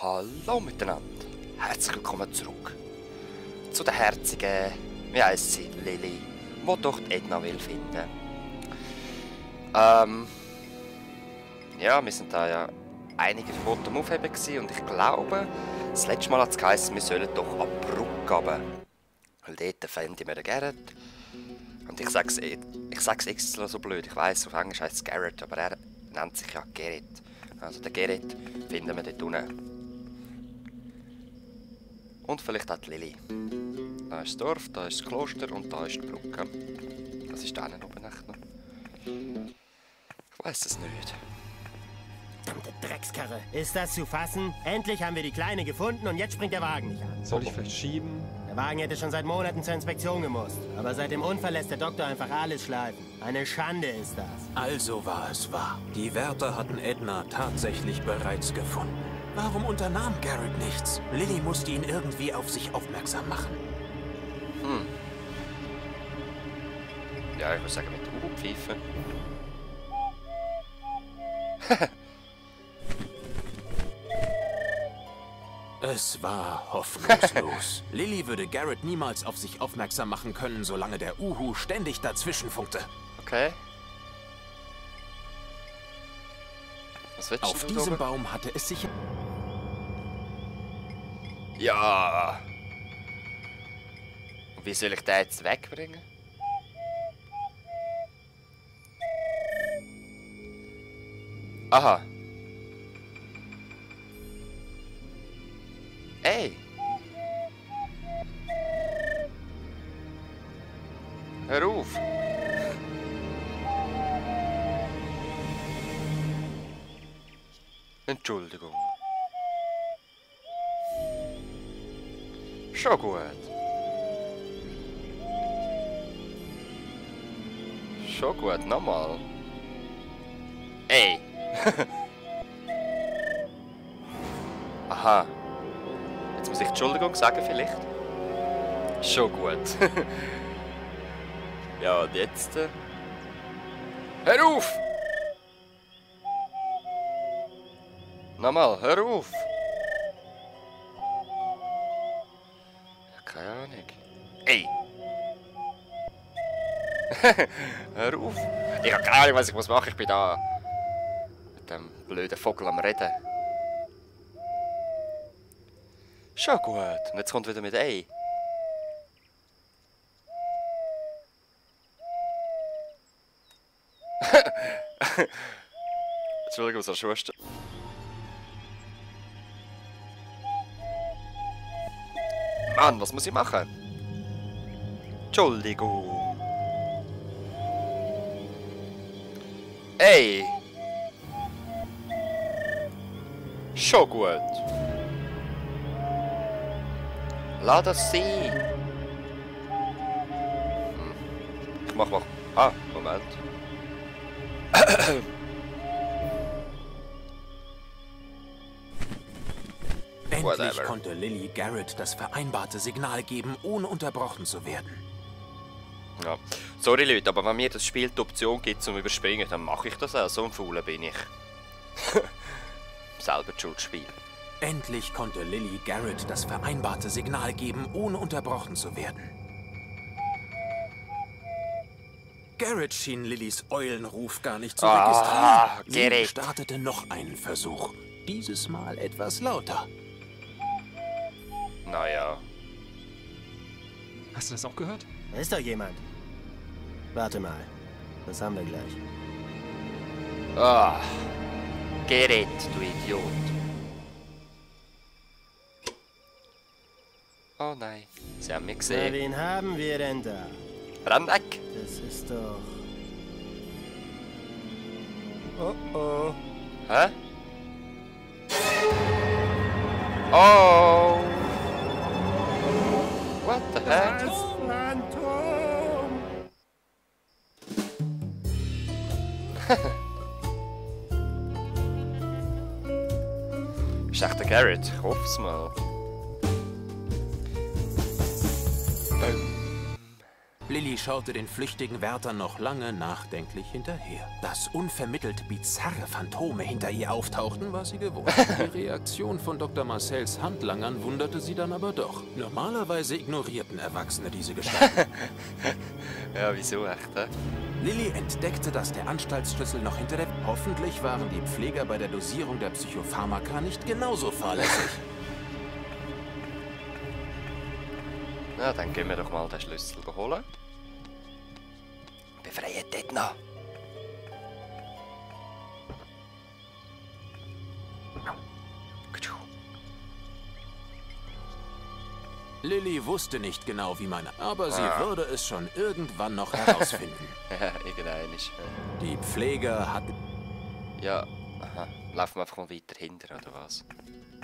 Hallo miteinander, herzlich willkommen zurück zu der herzigen, wie heisst sie, Lily, die doch die Edna will finden. Ja, wir sind da ja einige Fotos am Aufheben gewesen und ich glaube, das letzte Mal hat es geheißen, wir sollen doch an die Brücke runter. Weil dort finden wir den Garrett. Und ich sag's extra so blöd, ich weiss, auf Englisch heisst es Garrett, aber er nennt sich ja Gerrit. Also den Gerrit finden wir dort unten. Und vielleicht auch die Lily. Da ist das Dorf, da ist das Kloster und da ist die Brücke. Was ist da oben echt noch? Ich weiss es nicht. Verdammte Dreckskarre. Ist das zu fassen? Endlich haben wir die Kleine gefunden und jetzt springt der Wagen nicht an. Soll ich vielleicht schieben? Der Wagen hätte schon seit Monaten zur Inspektion gemusst. Aber seit dem Unfall lässt der Doktor einfach alles schleifen. Eine Schande ist das. Also war es wahr. Die Wärter hatten Edna tatsächlich bereits gefunden. Warum unternahm Garrett nichts? Lily musste ihn irgendwie auf sich aufmerksam machen. Ja, ich würde sagen mit der Pfeife. Es war hoffnungslos. Lily würde Garrett niemals auf sich aufmerksam machen können, solange der Uhu ständig dazwischen funkte. Okay. Was willst Auf du diesem oben? Baum hatte es sich... Ja. Und wie soll ich den jetzt wegbringen? Aha. Ey. Hör auf. Entschuldigung. Schon gut. Schon gut, nochmal. Ey. Aha. Jetzt muss ich Entschuldigung sagen vielleicht. Schon gut. Ja, und jetzt... Hör auf! Nochmal, hör auf! Keine Ahnung. Ey! Hör auf! Ich habe keine Ahnung, was ich machen muss. Ich bin da mit dem blöden Vogel am Reden. Schon gut. Und jetzt kommt wieder mit Ey. Entschuldigung, was hast du? Mann, was muss ich machen? Entschuldigung. Ey! Schon gut. Lass das sein. Ich mach. Ah, Moment. Endlich Whatever. konnte Lily Garrett das vereinbarte Signal geben, ohne unterbrochen zu werden. Ja. Sorry Leute, aber wenn mir das Spiel die Option gibt zum Überspringen, dann mache ich das auch. So ein Fauler bin ich. Selber Schuldspiel. Endlich konnte Lily Garrett das vereinbarte Signal geben, ohne unterbrochen zu werden. Garrett schien Lillys Eulenruf gar nicht zu registrieren. Sie Garrett. startete noch einen Versuch. Dieses Mal etwas lauter. Naja. Hast du das auch gehört? Da ist doch jemand. Warte mal. Das haben wir gleich. Ah. Gerät, du Idiot. Oh nein, sie haben mich Na, gesehen. wen haben wir denn da? Renn weg! Das ist doch... Oh oh. Hä? Oh! What the heck? Phantom! Ist echt der Garrett? Ich hoffe es mal. Lilly schaute den flüchtigen Wärter noch lange nachdenklich hinterher. Dass unvermittelt bizarre Phantome hinter ihr auftauchten, war sie gewohnt. Die Reaktion von Dr. Marcells Handlangern wunderte sie dann aber doch. Normalerweise ignorierten Erwachsene diese Gestalten. Ja, wieso echt, hä? Lilly entdeckte, dass der Anstaltsschlüssel noch hinter der... Hoffentlich waren die Pfleger bei der Dosierung der Psychopharmaka nicht genauso fahrlässig. Na, dann gehen wir doch mal den Schlüssel holen. Befreie Edna. Lilly wusste nicht genau, wie man... Aber sie würde es schon irgendwann noch herausfinden. Irgendein ist. Die Pfleger hatten... Ja, aha. Laufen wir einfach mal weiter hinter, oder was?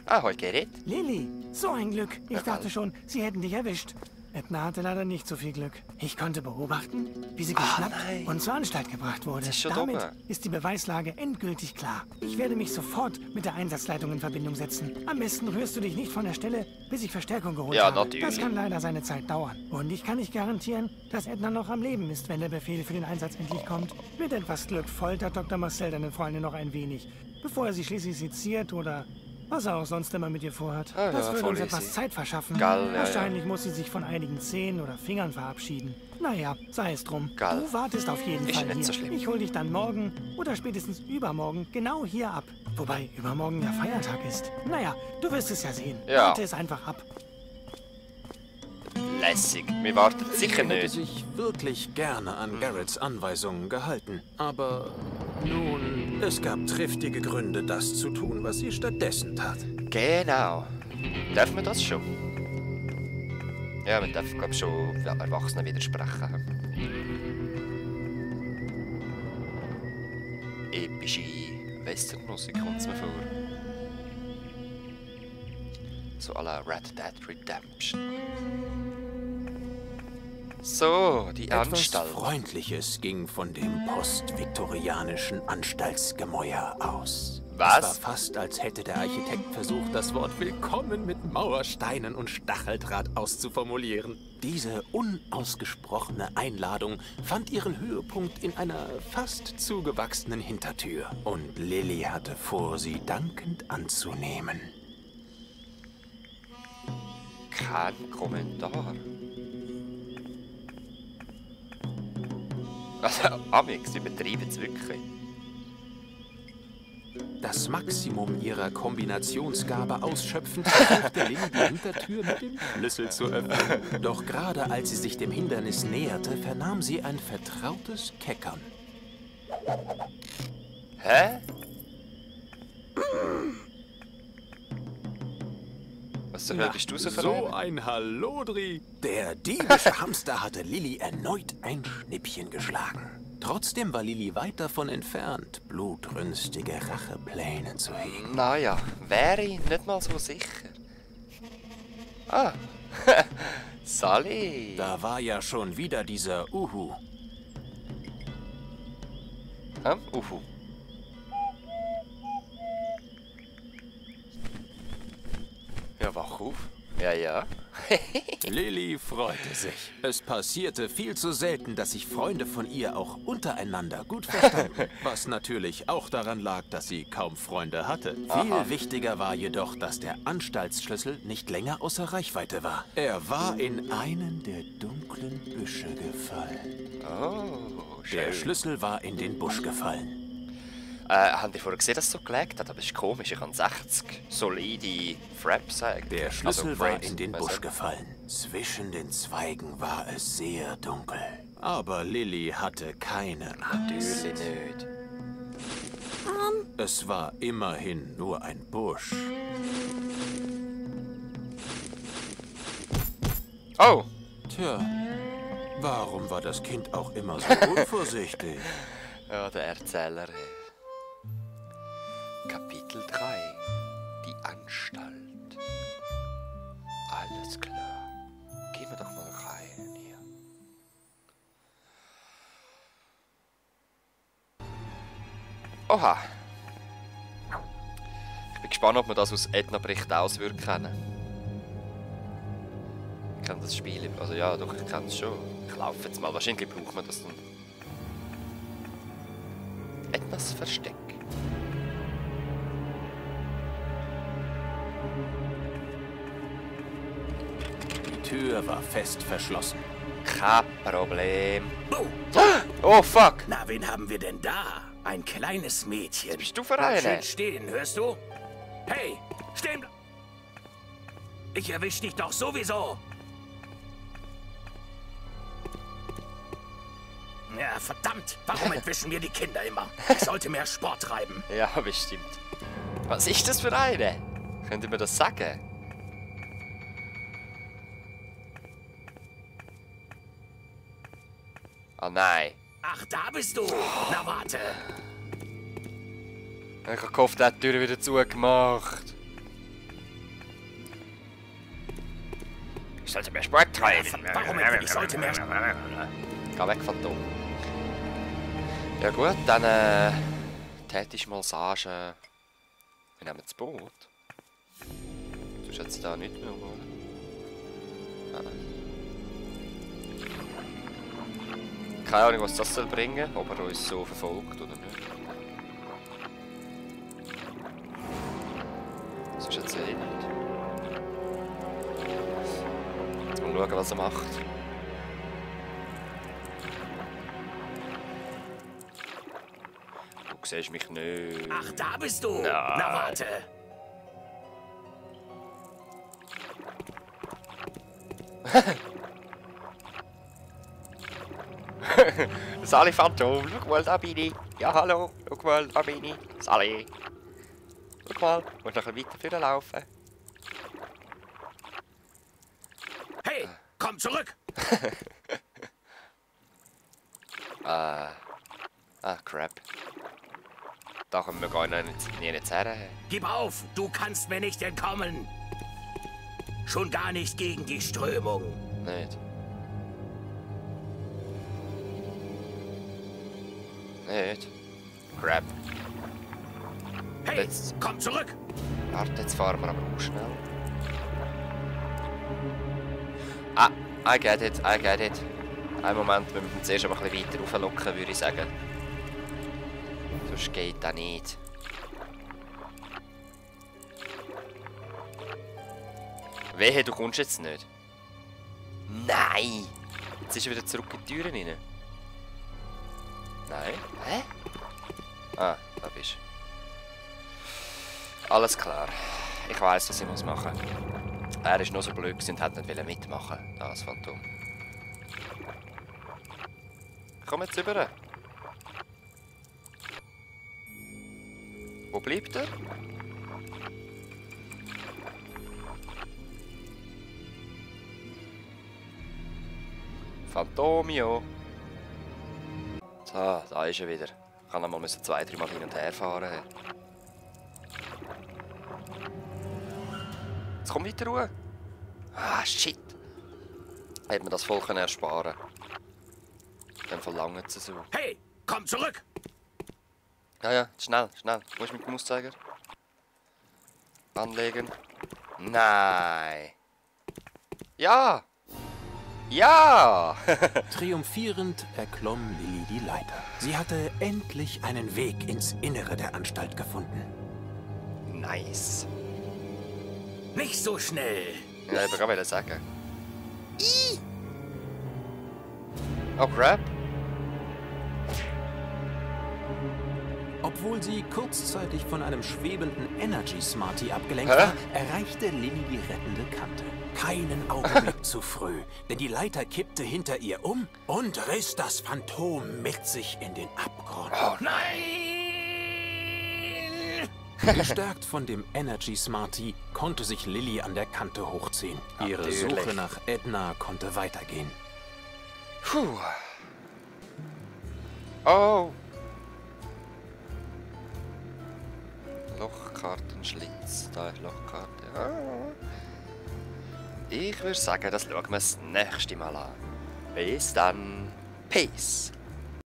Ah, hoi Gerrit. Lilly, so ein Glück. Ich dachte schon, sie hätten dich erwischt. Edna hatte leider nicht so viel Glück. Ich konnte beobachten, wie sie geschnappt und zur Anstalt gebracht wurde. Das ist schon Damit dumm. ist die Beweislage endgültig klar. Ich werde mich sofort mit der Einsatzleitung in Verbindung setzen. Am besten rührst du dich nicht von der Stelle, bis ich Verstärkung geholt habe. Natürlich. Das kann leider seine Zeit dauern. Und ich kann nicht garantieren, dass Edna noch am Leben ist, wenn der Befehl für den Einsatz endlich kommt. Mit etwas Glück foltert Dr. Marcel deine Freundin noch ein wenig, bevor er sie schließlich seziert oder... was er auch sonst immer mit ihr vorhat. Ah, das ja, würde voll uns etwas easy. Zeit verschaffen. Geil, ja, Wahrscheinlich muss sie sich von einigen Zehen oder Fingern verabschieden. Naja, sei es drum. Geil. Du wartest auf jeden Ist Fall nicht hier. so schlimm. Ich hol dich dann morgen oder spätestens übermorgen genau hier ab. Wobei übermorgen ja Feiertag ist. Naja, du wirst es ja sehen. Ja. Warte es einfach ab. Lässig. Wir warten sicher Sie hätte nicht. sich wirklich gerne an Garretts Anweisungen gehalten. Aber nun, es gab triftige Gründe, das zu tun, was sie stattdessen tat. Genau. Dürfen wir das schon? Ja, wir dürfen, glaube ich, schon Erwachsenen widersprechen. Epische Westernmusik kommt es mir vor. So à la Red Dead Redemption. So, die Etwas Anstalt. Freundliches ging von dem postviktorianischen Anstaltsgemäuer aus. Was? Es war fast, als hätte der Architekt versucht, das Wort Willkommen mit Mauersteinen und Stacheldraht auszuformulieren. Diese unausgesprochene Einladung fand ihren Höhepunkt in einer fast zugewachsenen Hintertür. Und Lilly hatte vor, sie dankend anzunehmen. Kein Kommentar. Also, Amix, übertreiben es wirklich. Das Maximum ihrer Kombinationsgabe ausschöpfend versuchte Lilly die Hintertür mit dem Schlüssel zu öffnen. Doch gerade als sie sich dem Hindernis näherte, vernahm sie ein vertrautes Keckern. Hä? Was zur Hölle bist du so So verloren? ein Hallodri! Der diebische Hamster hatte Lilly erneut ein Schnippchen geschlagen. Trotzdem war Lilly weit davon entfernt, blutrünstige Rachepläne zu hegen. Naja, wäre ich nicht mal so sicher. Ah, Sally. Da war ja schon wieder dieser Uhu. Uhu. Ja, wach auf. Ja, ja. Lilly freute sich. Es passierte viel zu selten, dass sich Freunde von ihr auch untereinander gut verstanden. Was natürlich auch daran lag, dass sie kaum Freunde hatte. Viel wichtiger war jedoch, dass der Anstaltsschlüssel nicht länger außer Reichweite war. Er war in einen der dunklen Büsche gefallen. Oh, schön. Der Schlüssel war in den Busch gefallen. Habt ihr vorher gesehen, dass es so gelegt hat? Aber es ist komisch, ich habe 60 solide Fraps eigentlich. Der Schlüssel war Frames, in den weiss Busch ich. gefallen. Zwischen den Zweigen war es sehr dunkel. Aber Lilly hatte keine Angst. Natürlich nicht. Es war immerhin nur ein Busch. Oh! Tja, warum war das Kind auch immer so unvorsichtig? Ja, der Erzähler. Kapitel 3. Die Anstalt. Alles klar. Gehen wir doch mal rein hier. Oha. Ich bin gespannt, ob wir das aus Edna-Bericht auswirken können. kenne das Spiel. Also ja, doch, ich kenne es schon. Ich laufe jetzt mal. Wahrscheinlich braucht man das dann. Etwas Versteck. Die Tür war fest verschlossen. Kein Problem. Oh, Oh, fuck! na, wen haben wir denn da? Ein kleines Mädchen. Bist du für Bleib eine? schön stehen, hörst du? Hey, stehen! Ich erwisch dich doch sowieso. Ja, verdammt. Warum entwischen wir die Kinder immer? Ich sollte mehr Sport treiben. Ja, bestimmt. Was ist das für eine? Könnt ihr mir das sagen? Ah nein. Ach, da bist du. Na, warte. Ich habe gehofft, er hat die Tür wieder zugemacht. Ich sollte mehr Sport treiben. Warum entweder ich sollte mehr... Geh weg, Phantom. Ja gut, dann täte ich mal sagen, wir nehmen das Boot. Sonst hat es da nicht mehr, oder? Keine Ahnung, was das soll bringen, ob er uns so verfolgt oder nicht. Sonst hat es ja eh nicht. Jetzt mal schauen, was er macht. Du siehst mich nicht. Ach, da bist du. Nein. Na, warte. Sally Phantom, schau mal, da bin ich. Ja, hallo, schau mal, da bin ich. Sally. Schau mal, musst noch ein bisschen weiter vorne laufen. Hey, komm zurück. Crap. Da können wir gar nicht her. Gib auf, du kannst mir nicht entkommen. Schon gar nicht gegen die Strömung. Nicht. Nicht. Crap. Hey, Jetzt- komm zurück. Warte, jetzt fahren wir aber auch schnell. Ah, I get it, I get it. Einen Moment, wir müssen zuerst aber ein bisschen weiter rauflocken, würde ich sagen. Sonst geht das nicht. Wehe, du kommst jetzt nicht. Nein! Jetzt ist er wieder zurück in die Türen rein. Nein? Hä? Ah, da bist du. Alles klar. Ich weiss, was ich muss machen. Er ist nur so blöd und hat nicht mitmachen, das Phantom. Komm jetzt rüber. Wo bleibt er? Phantomio. So, da ist er wieder. Ich kann einmal 2-3 Mal hin und her fahren. Jetzt kommt weiter Ruhe. Ah, shit. Hätte man das voll ersparen können. Dann verlangen sie so. Hey, komm zurück. Ja, ja, schnell, schnell. Wo ist mit dem Mauszeiger? Anlegen. Nein. Ja. Ja. Triumphierend erklomm Lilly die Leiter. Sie hatte endlich einen Weg ins Innere der Anstalt gefunden. Nice. Nicht so schnell. Ja, ich wollte sagen. Oh, crap. Obwohl sie kurzzeitig von einem schwebenden Energy Smarty abgelenkt Hä? war, erreichte Lilly die rettende Kante. Keinen Augenblick zu früh, denn die Leiter kippte hinter ihr um und riss das Phantom mit sich in den Abgrund. Oh, Nein! Gestärkt von dem Energy Smarty konnte sich Lilly an der Kante hochziehen. Ihre Natürlich. Suche nach Edna konnte weitergehen. Puh. Oh. Lochkartenschlitz. Da ist Lochkarte. Ah. Ich würde sagen, das schauen wir das nächste Mal an. Bis dann. Peace.